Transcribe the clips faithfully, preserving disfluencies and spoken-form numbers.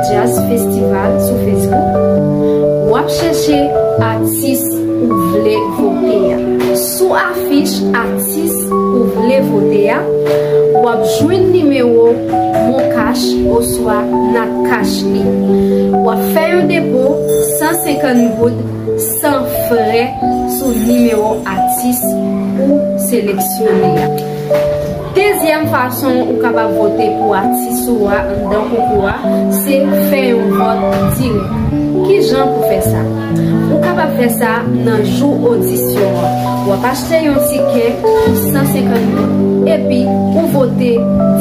Jazz Festival sou Facebook. W ap chèche atis ou vle vote a. Sou afich atis ou vle vote a, w ap jwenn nimewo MonCash oswa Natcash li. W ap fè yon depo san senkant goud san frè sou nimewo atis ou seleksyone a. Dezyèm fason ou kapab vote pou atis ou a anndan konkou a, se fè yon vòt dirèk. Ki jan pou fè sa? Ou kapab fè sa nan jou odisyon an. W ap achte yon tikè pou san senkant goud epi ou vote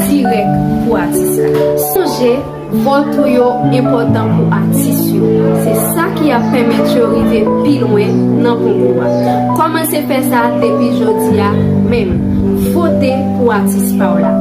dirèk pou atis la. Sonje, vòt ou yo enpòtan pou atis yo. Se sa ki ap pèmèt yo rive pi lwen nan konkou a. Kòmanse fè sa depi jodi a menm. Vote pou atis pa w la.